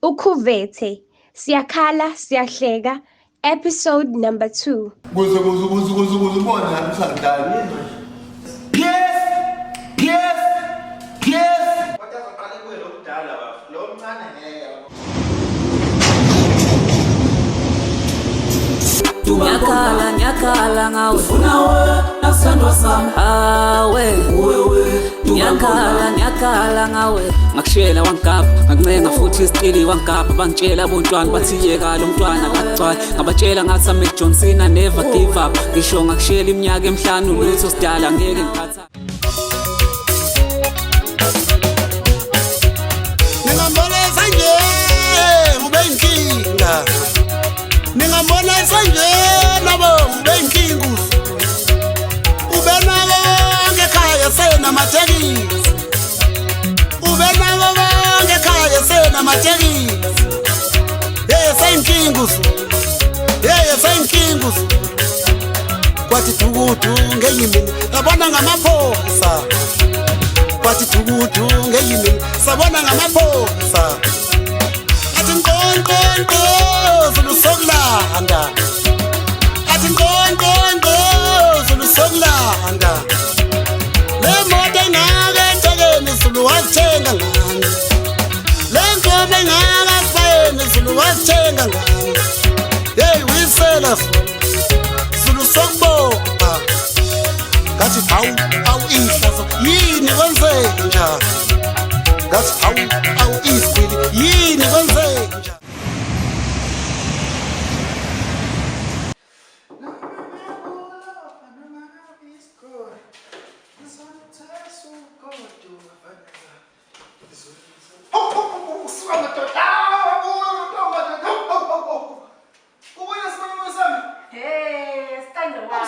Ukhuvethe, Siyakhala Siyahleka, Episode Number 2. Kuze kuze kuze kuze kuze ubone la usangidlali. Yes! Yes! Yes! Kodwa azoqale kuye lo mdala bafo. Lo mncane ngeke. Ngiyakhala ngiyakhala ngawe ufuna wena sithandwa sami hawe ngiyakhala ngiyakhala ngawe ngakushela wangigabha ngakuncenga futhi isicili wangigabha bangitshela bontwana bathi yeka lo mntwana kagcwala ngabatshela ngathi I'm John Cena never give up ngisho ngakushela iminyaka emihlanu lutho sidala ngeke ngikhatha Ningambona nje ube inkinga. Ningambona nje nabo ube inkinga. Ube nabo bonke ekhaya senamatekisi. Ube nabo bonke ekhaya senamatekisi. Hey seyinkinga. Hey seyinkinga. Kwathi dukudu ngenye imini yabona ngamaphosa. Kwathi dukudu ngenye imini sabona ngamaphosa. Athi nqonqonqo Zulu sokulanda. Athi nqonqonqo Zulu sokulanda. Le moto engaka ethekeni Zulu wazithenga ngani? Le nkomo engaka sibayeni Zulu wazithenga ngani? Hey wisela Zulu sokubopha. Ngathi hawu awu ihlazo yini kwenzeke njani? Ngathi hawu awu isigwili yini kwenzeke njani? Hey, sithando wami.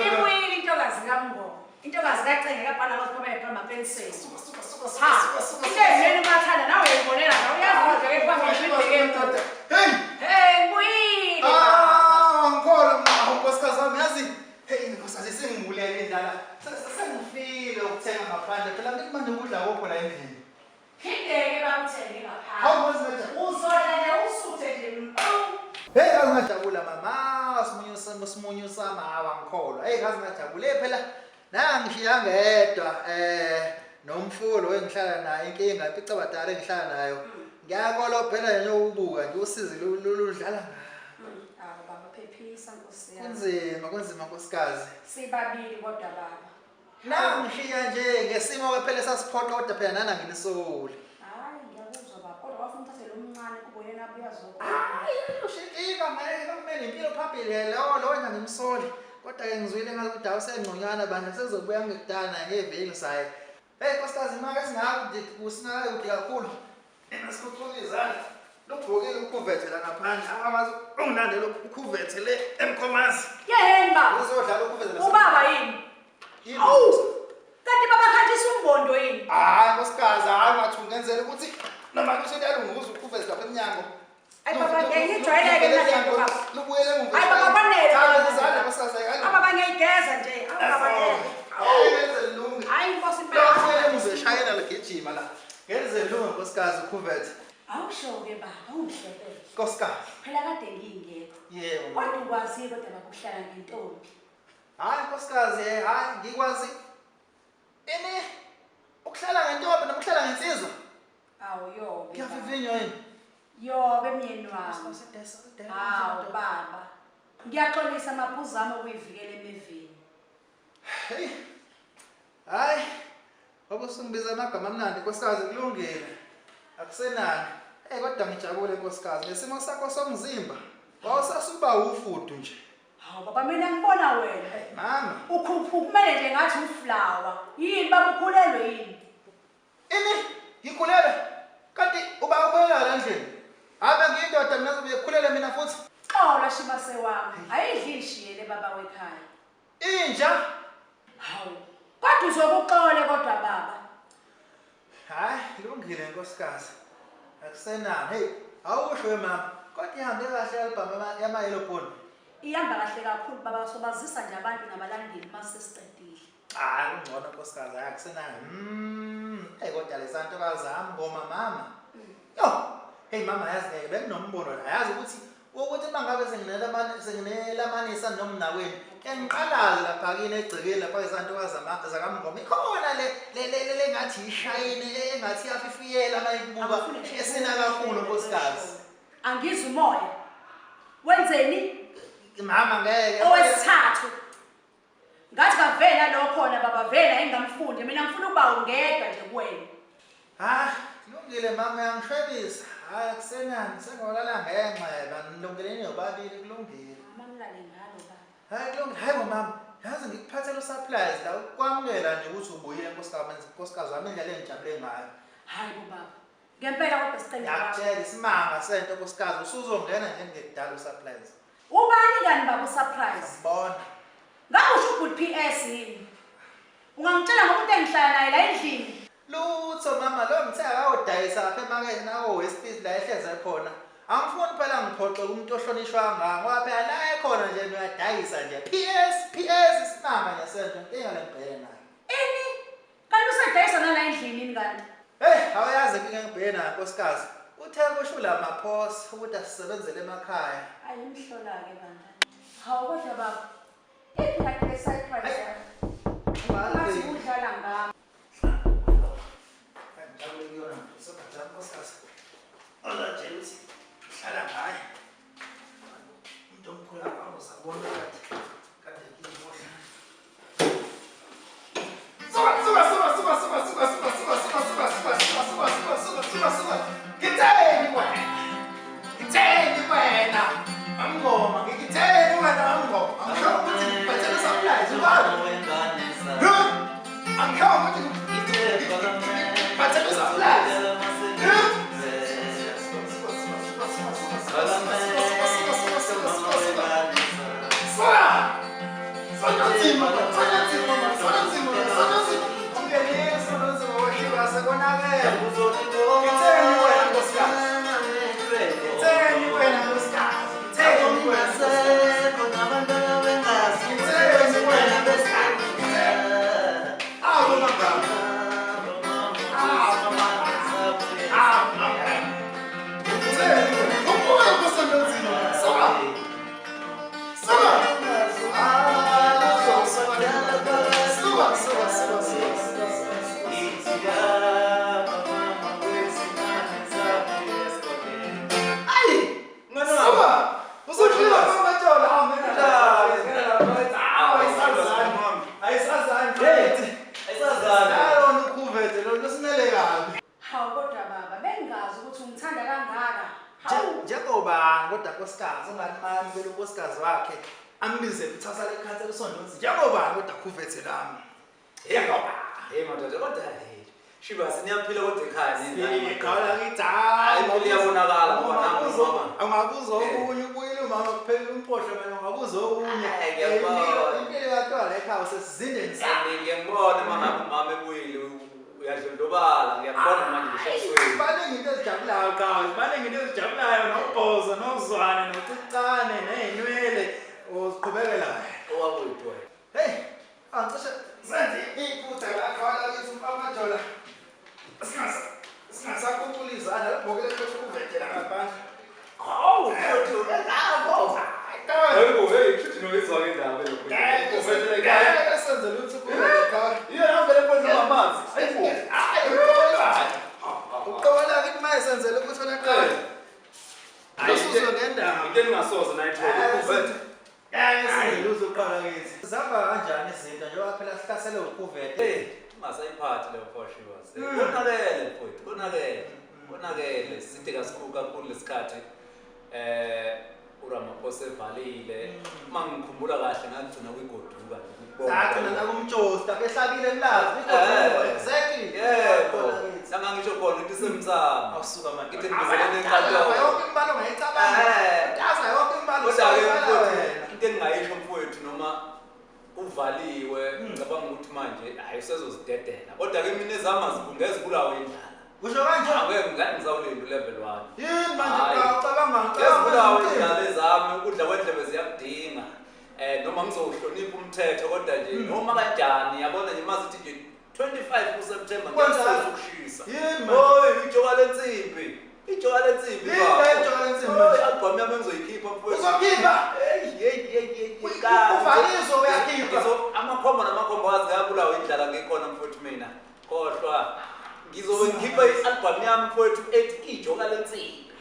Ibuyile intokazi kaMngoma. Intokazi kaCenge kabhala kwathi baba amapenseli. Ha, into ezimele umathanda nawe uyayibonela nawe uyazi ukuthi ake phambili ibheke emuva. Hey, ngibuyile. Sengifile ukuthenga ngaphandle phela ngithi manje ukudla kokho la endlini. Phinde-ke bakuthenge ngaphandle. Hawu ngazingajabula. Uzodla nje usuthe nje. Hey ngazingajabula mama, simunyu sami simunyu sami hawa ngikholwa. Hey ngazingajabula hey phela nangishiya ngedwa nomfulo engihlala naye inkinga impicabadala engihlala nayo. Ngiyakolwa phela nje ubuka nje usizi ludlala. Awu baba phephisa nkosi yami. Kunzima kunzima nkosikazi. Sibabili kodwa baba. Nangishiya nje ngesimo ke phela sasiphoqa kodwa phela nana nginisoli. Hayi ngiyakuzwa baba kodwa wafuna uthathe lo mncane kubo yena abuya azokho. Hayi ushinkinga ngeke kumele impilo phambili lo lo wena ngimsoli. Kodwa ke ngizwile ngathi ukuthi awusengconywana bandla sezobuya ngekudala naye ngeviki saye. Hey nkosikazi imali esingaka kusingaka kude kakhulu. Asikuxoxe izandla. Lubhokile ukhuvethe la ngaphandle. Amazi ungilandele ukhuvethe le emkhomazi. Yeheni baba. Uzodlala ukhuvethe la. Ubaba yini? Yini? Awu! Kanti baba khanjisa umbondo yini? Hayi nkosikazi, hayi ngathi ungenzela ukuthi noma kusho ukhuvethe lapha emnyango. Ayi baba ngiyijwayeleke mina le nto baba. Lubuyele emuva. Ayi baba kwanele. Cha izandla nkosikazi ayi. Baba ngiyayigeza nje. Awu baba ngeke. Hayi ngenze lilunge. Hayi inkosi impela. Lubuyele emuva eshayela ligijima la. Ngenze lilunge nkosikazi ukhuvethe. Awusho-ke baba ungihlebele. Nkosikazi. Phela kade ngingekho. Yebo. Kodwa ukwaziyo kodwa baba uhlala ngentombi. Hayi nkosikazi, hayi ngikwazi. Ini ukuhlala ngentombi noma ukuhlala ngensizwa? Awu yobe. Kuyavivinywa yini? Yobe myeni wami. Hawu baba. Ngiyaxolisa amaphuzu ami okuyivikela emeveni. Hey. Hayi. Ngoba usungibiza amagama amnandi nkosikazi kulungile. Akusenani. Hey kodwa ngijabule nkosikazi ngesimo sakho somzimba. Wawusasuba ufudu nje. Hawu baba mina ngibona wena. Mama. Ukhuphuka kumele nje ngathi uflower. Yini baba ukhulelwe yini? Ini ngikhulelwe. Kanti uba ubuyela la endlini. Ave ngiyindoda mina zobe ngikhulele mina futhi. Xola shibase wami. Ayidlishi yele baba wekhaya. Inja. Hawu. Kodwa uzokuxole kodwa baba. Hayi lungile nkosikazi. Akusenani. Hey, awusho we mama. Kodwa ihambe kahle album yama Yellow Bone. Ihamba kahle kakhulu baba sobazisa nje abantu nabalandeli mase siqedile. Hayi kungcono nkosikazi, hayi akusenani. Hey kodwa lezantokazi zami ngoma mama. Yo, hey mama yazi ngeke benginombono la. Yazi ukuthi uma ngabe senginelamanisa nomnakwenu, ngiqalaza lapha kini egcekeni lapha ezantokazi zakaMngoma. Ikhona le le ngathi ishayini engathi iyafifiyela mayibuka esina kakhulu nkosikazi. Angizwa umoya. Wenzeni? Mama ngeke. Owesithathu. Ngathi kavela lo khona baba vela engamfundi mina ngifuna ukuba ungedwa nje kuwena. Ah, kulungile mama uyangishwebisa. Hayi akusenani sengolala ngenxeba nilungeleni yobabili kulungile. Mama ngilale ngalo baba. Hayi kulungile. Hayi bo mama, yazi ngikuphathela usurprise la ukwamukela nje ukuthi ubuyile nkosikazi wami indlela engijabule ngayo. Hayi bo baba. Ngempela kodwa sicela baba. Ngiyakutshela isimanga sento nkosikazi usuzongena nje ngekudala usurprise. Ubani kani baba usurprise? Bona. Ngakusho good PS yini? Ungangitshela ngokuthi engihlala naye la endlini. Lutho mama lo ngithe akawudayisa apha emakethe nako Westfield la ehleze khona. Angifuni phela ngiphoxe umuntu ohlonishwa kangaka ngoba phela la ekhona nje uyadayisa nje. PS PS isimanga nje sento inkinga lengibhekene nayo. Ini? Kanti usedayisa nala endlini yini kanti? Hey, awuyazi inkinga engibhekene nayo nkosikazi. Uthe kusho la maphosa ukuthi asisebenzele emakhaya. Ayimhlola ke bandla. Hawu kodwa baba. Iphi kanti le surprise yakho? Ngathi udlala ngami. Ngizobe ngikhipha i-album yami mfowethu ethi Ijoka Lensimbi.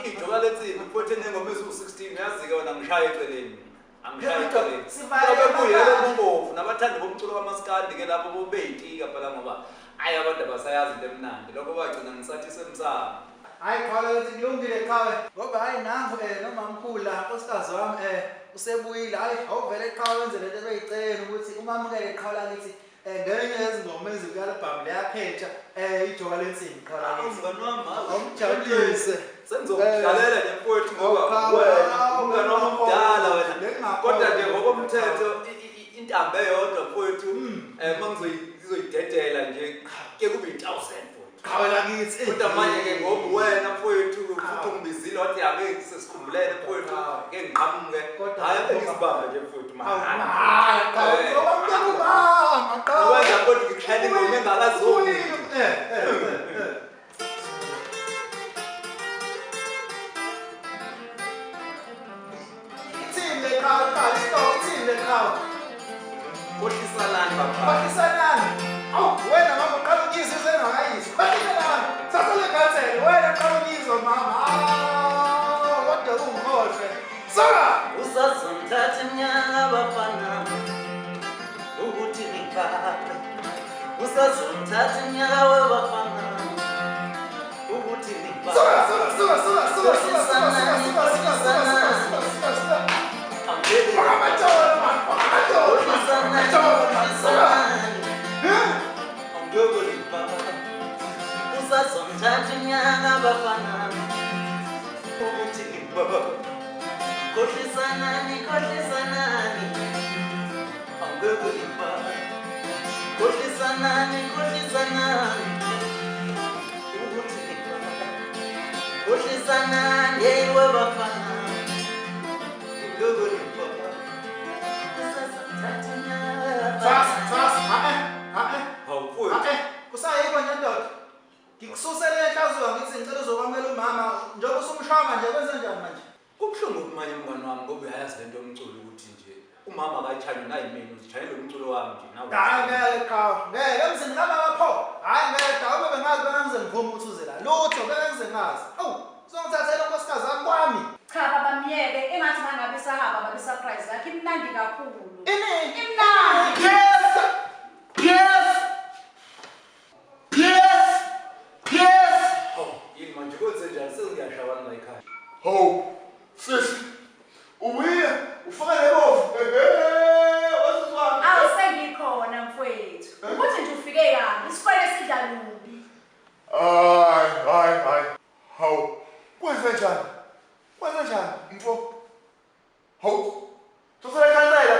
Ijoka Lensimbi mfowethu enengoma eziwu-16 uyazi-ke wena ngishaya eceleni. Angishaya eceleni. Sivale Kuyobe kuyele amabandla. kubovu nabathandi bomculo kamaskandi-ke lapho bobeyintika phela ngoba ayi abantu abasayazi into emnandi. Lokho bagcina ngisathi semsamo. Hayi qhawe lethi kulungile qhawe ngoba hayi nangu nomamkhulu la nkosikazi wami usebuyile. Hayi awuvele qhawe wenze lento ebeyicela ukuthi umamukele qhawe lakithi ngenye yezingoma ezikwi-album leyakhe entsha Ijoka Lensimbi qhawe lakithi. Mngani wami, hawu. Awumjabulise. Sengizokudlalela nje mfowethu ngoba Awuqhawe, wena hawu, umngani wami omdala wena. Bengingakhona. Kodwa nje ngokomthetho intambo eyodwa mfowethu uma ngizoyidedela nje ke kube yi-1000 mfowethu. Qhawe lakithi. Kodwa manje-ke ngoba wena mfowethu futhi ungibizile wathi ake sesikhumbulele mfowethu ke ngiqhamuke. Kodwa- Hhayi ake ngisibambe nje mfowethu mahhala. Hayi qhawe ngoba umama qhawe. Wenza kodwa ngikushayela ingoma engakazomi. Ithini le qhawe qhawe isihloko ithini le qhawe? Khohlisanani bafana. Khohlisanani. Awu wena mama uqala ukuyizwa usengakayizwa. Khohlisanani. Thatha le khansela wena qala ukuyizwa mama. Awu kodwa ungikhohlwe. Suka! Usazongithatha iminyaka bafana ukuthi ngiphaphe. Usazongithatha iminyaka webafana ukuthi Suka ngiphaphe. suka suka suka suka suka suka suka suka suka suka suka suka suka. Angeke Amatolo man, amatolo. Khohlisanani, Amatolo man, suka. khohlisanani. Angeke ngiphaphe. Usazongithatha iminyaka bafana ukuthi ngiphaphe. Khohlisanani, khohlisanani. Angeke ngiphaphe. Khohlisanani, khohlisanani. Ukuthi ngiphaphe. Khohlisanani, hey webafana. Angeke ngiphaphe. Usazongithatha iminyaka Thwasa, bafana. thwasa. Ha eh. Hawu mfowethu. Kusayikho nje ndoda. Ngikususele enhlaziwa ngithi ngicela uzokwamukela umama njengoba usumshama nje kwenze njani manje? Kubuhlungu kumanye mngani wami ngoba uyayazi lento yomculo ukuthi nje umama akayitshayi nayimina uzitshayela umculo wami nje nawe. Hayi ngeke qhawe, ngeke emzini kamama pho. Hayi ngeke qhawe, ube bengazi bengangize ngivume ukuthi uze la. Lutho bengangize ngazi. Awu, uzongithathela unkosikazi wami kwami. Cha baba myeke engathi mangabe isahamba babe surprise yakhe imnandi kakhulu. Ini? Imnandi. Yes! Yes! Yes! Yes! Hawu, yini manje kwenze njani sengiyashawana la ekhaya. Ho, sisi, ubuye ufaka lebovu. Ehe, wasizwana. Awu sengikhona mfowethu. Ukuthi nje ufike kabi, isikwele sidla lubi. Hayi, hayi, hayi. Hawu, kwenze njani? Kwenze njani, mfo? Hawu, sosele khansela.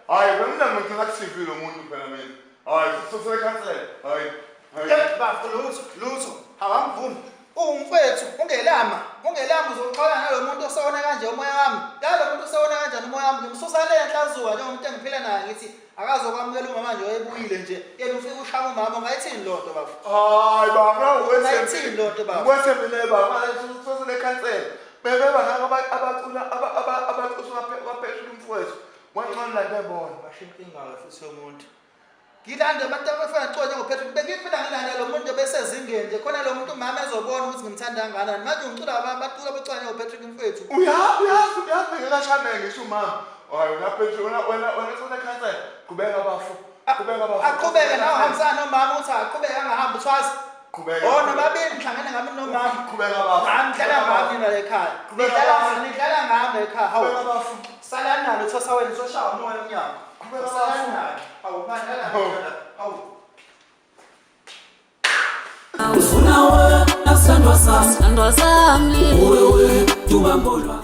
Hayi, bengina ngigcina ku-TV lo muntu phela mina. Hayi, sosele khansela. Hayi, hayi. Eh, bafo lutho, lutho. Awangivumi. Ungumfethu, ungelama. Ungelama uzoxola nalo muntu osewona kanje umoya wami. Yalo muntu osewona kanjani umoya wami? Ngimsusa le enhlazuka njengomuntu engiphila naye ngithi akazokwamukela umama nje oyebuyile nje. Yena ufike ushaya umama ungayithini loo nto bafo? Hayi baba, Ungayithini loo nto bafo? Wethembile baba, sosele khansela. Bebeba ngaka abacula abacula kwaphezulu umfowethu. Wanqona la ndebona. Basho inkinga futhi yomuntu. Ngilande abantu abafana ngicula njengoPatrick bengifuna ngilande lo muntu besezingeni nje khona lo muntu umama ezobona ukuthi ngimthanda kangakanani. Manje ngicula abacula abacula njengoPatrick mfethu. Uyazi uyazi uyazi ngikashame ngisho umama. Hayi wena Patrick wena wena wena sosele khansela. Qhubeka bafo. Qhubeka bafo. Aqhubeke nawe hambisana nomama uthi aqhubeke angahambi uthwasa. Qhubeka. Oh nobabili nihlangene ngami nomama. Qhubeka bafo. Hayi nidlala ngami nina la ekhaya. Qhubeka Nidlala bafo. nidlala ngami la ekhaya. Hawu. Qhubeka bafo. Salani nalo uthwasa wena uzoshaya umoya emnyango. Qhubeka Salani bafo. nalo. Hawu manje lala. Hawu. Ufuna wena sithandwa sami, sithandwa sami. Wewe tubambolwa.